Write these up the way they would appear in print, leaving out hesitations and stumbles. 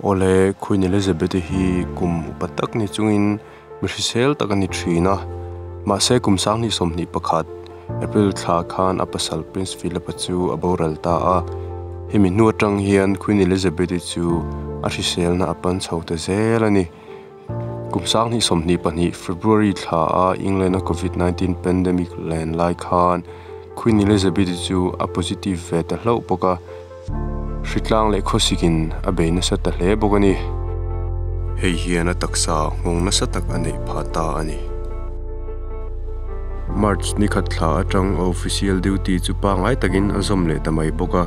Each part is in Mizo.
Awle, Queen Elizabeth-i hi kum upa tak ni chungin mi hrisel tak a ni thin a. Mahse kum 2021 April thla khan a pasal Prince Philip-a chu a boral ta a. Hemi hnu atang hian Queen Elizabeth-i chu a hriselna a pan chho ta zel a ni. Kum 2022 February thla a England a Covid 19 pandemic len lai khan Queen Elizabeth-i chu a positive ve ta hlauh bawk a. Hritlang leh khawsikin a bei nasa ta hle bawk a ni. Hei hian a taksa nghawng nasa tak a neih phah ta a ni. March ni khat thla atang a official duty chu pangngai takin a zawm leh ta mai bawk a.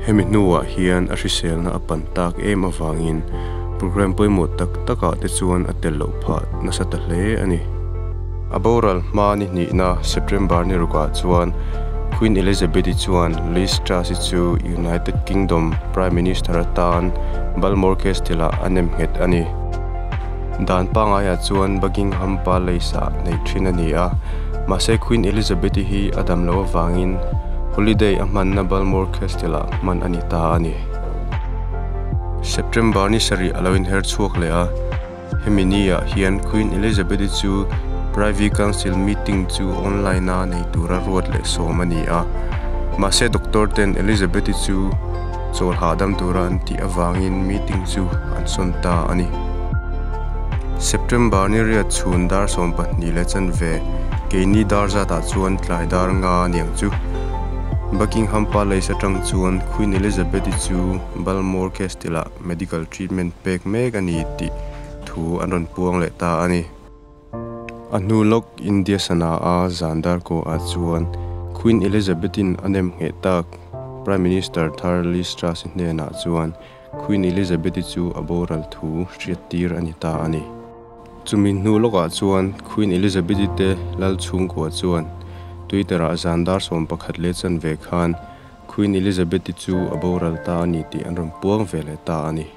Hemi hnuah hian a hriselna a pan tak em avangin programme pawimawh tak takah te chuan a tel loh phah nasa ta hle a ni. A boral hma ni hnihna September ni rukah chuan Queen Elizabeth-i chuan Liz Truss-i chu United Kingdom Prime Minister atan Balmoral Castle-ah a nem nghet a ni. Dan pangaiah chuan Buckingham Palace-ah neih thin a ni a, mahse Queen Elizabeth-i hi a dam loh avangin holiday a hmanna Balmoral Castle-ah hman a ni ta a ni. September ni sarih a lo inher chhuak leh a. Hemi ni-ah hian Queen Elizabeth-i chu Privy Council meeting chu online-a nei tura ruat leh sawm a ni a. Mahse doctor ten Elizabeth-i chu chawl hahdam tura an tih avangin meeting chu an sawn ta a ni. September ni riat chhun dar 12 leh chanve keini dar zatah chuan tlai dar nga aniang chu Buckingham Palace atang chuan Queen Elizabeth-i chu Balmoral Castle-ah medical treatment pek mek a ni tih thu an rawn puang leh ta a ni. A hnu lawk India sana a zan dar ko ah chuan Queen Elizabeth-in a nem ngheh tak Prime Minister thar Liz Truss-i hnenah chuan Queen Elizabeth-i chu a boral thu hriat tir a ni ta a ni. Chumi hnu lawkah chuan Queen Elizabeth-i te lal chhungkua chuan Twitter-ah zan dar 11 leh chanve khan Queen Elizabeth-i chu a boral ta a ni tih an rawn puang ve leh ta a ni.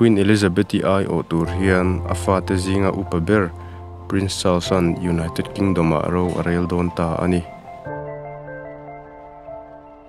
Queen Elizabeth-i aiawh tur hian a fate zinga upa ber Prince Charles-a'n United Kingdom-ah ro a rel dawn ta a ni.